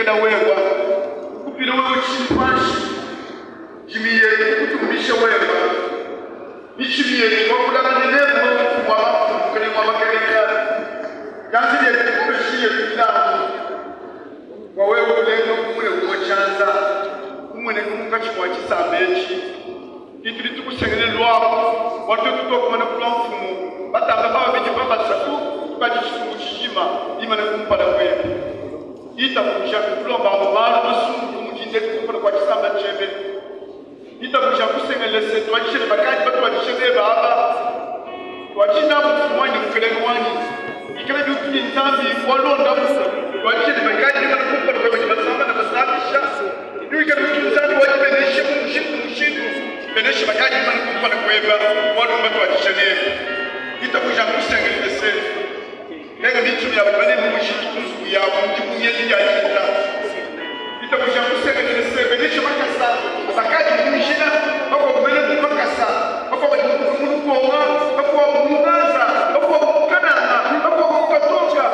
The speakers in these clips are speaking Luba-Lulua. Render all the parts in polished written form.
Tukusengelela wewa, tukupile wewe tshinu panshi, ndimi yetu ikutumbishe wewa, mitshima yetu iwakulangane nebe wewe Mfumu wa bamfumu, Mukelenge wa bakelenge, bianza bietu bikupeshe yetu milambu, bua wewe ulenga umue umue tshianza, umueneke munkatshi mua tshisamba etshi. Tudi tukusengelela luaku, bua tuetu tuakumana kulua mfumu, batamba pa babidi pa basatu, tukadi tshisumbu tshijima bimane kumpala kuebe. Itabuja kukulomba amue malu masunguluke mu dinda edi kumpala kua tshisamba tshiebe. Itabuja nkusengelela se, tuadije ne bakadi batuadije nebe aba. Tuadije nabu mfumu wanyi ne mukelenge wanyi. Bikala bintu ne Nzambi wa luondapu, tuadije ne bakadi bimane kumpala kuebe badi basamba ne basambisha. Biwikala udi Nzambi wa dibenesha mu mushindu ne mushindu, benesha bakadi bimane kumpala kuebe, bualu mbatuadije nebe. Ditabuja nkusengelele se, lenga mitshima ya badi baneme bujitu ku nzubu yabu mu dibungi edi dia dinda. Ditabuja nkusengelele se, benesha makasa a bakadi mu njila, bakuabu bena mu makasa, bakuabu badi mu lukonga, bakuabu mu Gaza, bakuabu mu Kanana, bakuabu mu Katonga.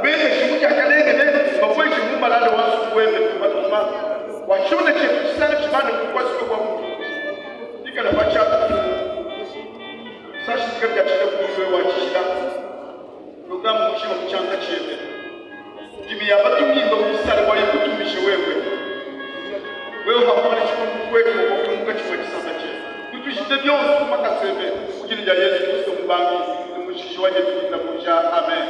Ubeneshe mu diakalengele, ubabueje mu malanda wa nzubu webe tumatuma. Bua tshiona tshietu tshisanga tshibande ku kuasuka kua mutu, dikala pa tshiapu sashidika dia tshila ku wewe wa tshijila, programme mujima mu tshianza tshiebe. Ndimi ya batumimba mu bisala bua ikutumbishe wewe. Wewe hakumana tshikondo kuetu bua kumuka tshimue tshisamba tshiebe. Tutujite bionso ku makasa ebe mu dina dia Yezu Kristo Mubangi ne Mushishi wa dietu ditabuja. Amen.